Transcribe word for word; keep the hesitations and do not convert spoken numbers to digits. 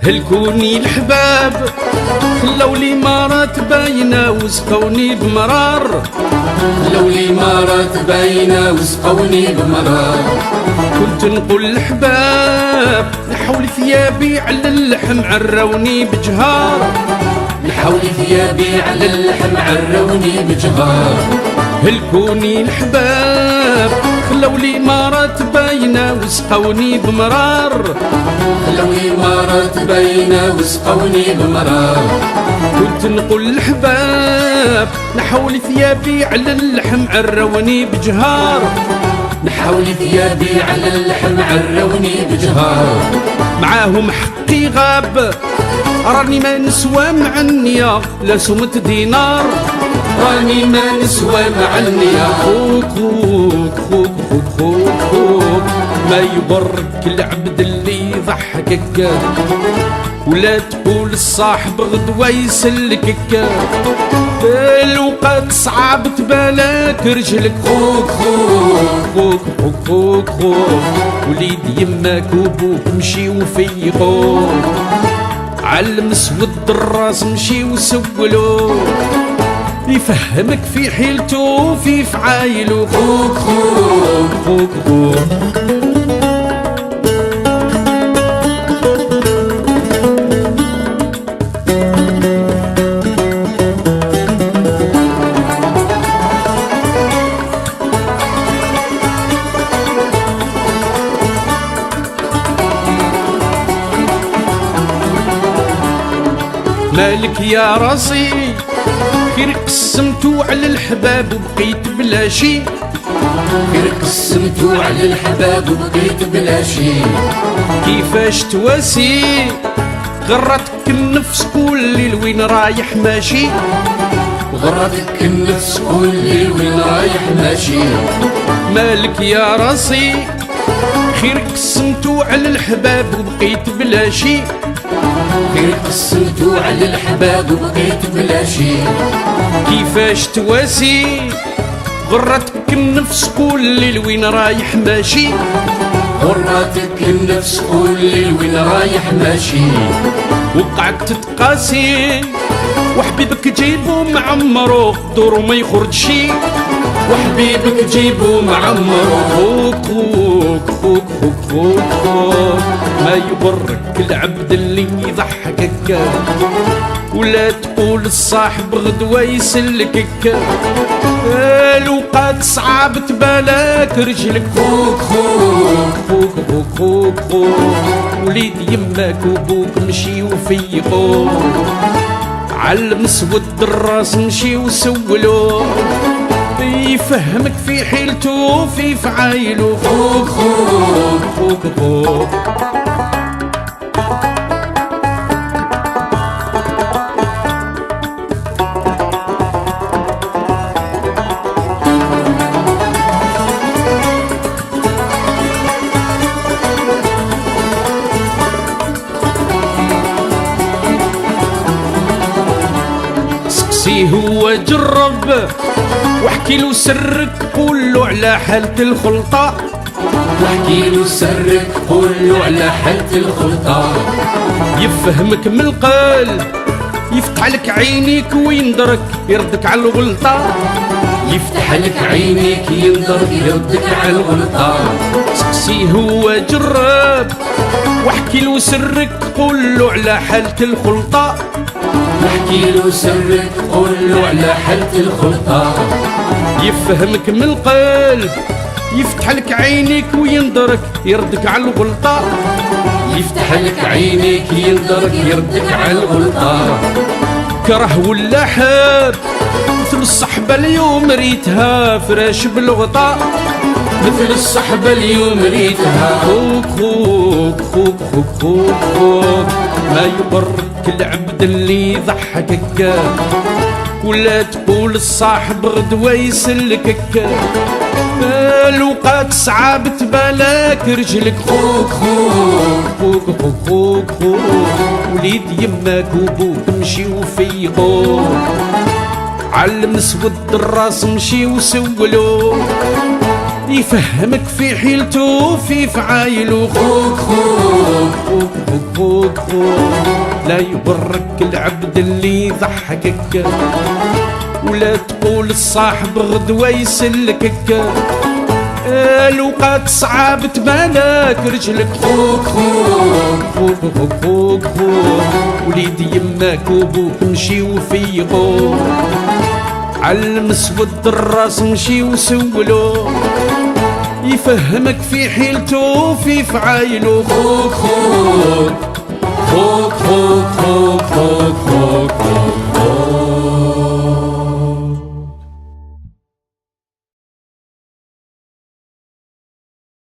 هلكوني الحباب، خلاو لي مرات باينة وسقوني بمرار. خلاو لي مرات باينة وسقوني بمرار. كنت نقول الحباب، نحول ثيابي على اللحم، عراوني بجهار. نحول ثيابي على اللحم، عراوني بجهار. هلكوني الحباب، خلاو لي مرات باينة وسقوني بمرار. خلاو لي مرات باينة وسقوني بمرار. كنت نقول الحباب، نحول ثيابي على اللحم، عراوني بجهار. نحول ثيابي على اللحم، عراوني بجهار. معاهم حقي غاب، راني ما نسوى مع النية، لا سمت دينار. راني ما نسوى مع النية. خوك، خوك، خوك، خوك، خوك، خوك. ما يغرك العبد اللي يضحكك، ولا تقول الصاحب غدوة يسلكك. الوقت صعاب تبالك رجلك. خوك، خوك، خوك، خوك، خوك، خوك. وليد يماك وبوك مشي وفيقوك. علم سود الراس مشي وسولو، يفهمك في حيلتو وفي فعايلو. خوك، خوك، خوك، خوك. مالك يا راسي، خير قسمتو على الحباب وبقيت بلا شي. غير قسمتو على الحباب وبقيت بلا شي. كيفاش تواسي؟ غرتك النفس كل ليل وين رايح ماشي. غرتك النفس كل ليل وين رايح ماشي. مالك يا راسي؟ خير قسمتو على الحباب وبقيت بلا شي. غير قسمتو على الحباب وبقيت بلا شي. كيفاش تواسي؟ غرتك النفس كل ليل وين رايح ماشي. غرتك النفس كل ليل وين رايح ماشي. وقعدت تقاسي، وحبيبك جيبو معمرو، دورو ما يخرج شي. وحبيبك جيبو معمرو. خوك، خوك، خوك، خوك، خوك، خوك. ما يغرك العبد اللي يضحكك، ولا تقول الصاحب غدوة يسلكك. الوقت صعاب تبالك رجلك. خوك، خوك، خوك، خوك، خوك، خوك. وليد يماك وبوك مشي وفيقوك. علم سود الراس مشي وسولو، يفهمك في حيلتو وفي فعايلو. خوك، خوك، خوك، خوك. سقسيه هو جرب، واحكي له سرك، قول له على حالة الخلطة. واحكي له سرك، قول له على حالة الخلطة. يفهمك من القلب، يفتح لك عينيك وينظرك، يردك على الغلطة. يفتح لك عينيك، ينظرك، يردك على الغلطة. سقسيه هو جرب، واحكي له سرك، قول له على حالة الخلطة. واحكي له سرك، قول له على حالة الخلطة. يفهمك من القلب، يفتح لك عينيك وينظرك، يردك على الغلطة. يفتح لك عينيك، ينظرك، يردك على الغلطة. كره ولا حب، مثل الصحبة اليوم ريتها فراش بالغطا. مثل الصحبة اليوم ريتها. خوك، خوك، خوك، خوك، خوك، خوك. ما يغرك العبد اللي يضحكك، ولا تقول الصاحب غدوة يسلكك. الوقت صعاب تبالك رجلك. خوك، خوك، خوك، خوك، خوك، خوك. وليد يماك وبوك مشي وفيقوك. علم سود الراس مشي وسولو، يفهمك في حيلتو وفي فعايلو. خوك، خوك، خوك، خوك، خوك. خوك خوك، لا يغرك العبد اللي يضحكك، ولا تقول الصاحب غدوة يسلكك. الوقت صعاب تبانك رجلك. خوك خوك، خوك خوك، خوك خوك، وليد يماك وبوك مشيو فيقو، علم سود الراس مشيو سولو، يفهمك في حيلتو وفي فعايلو. خوك خوك، خوك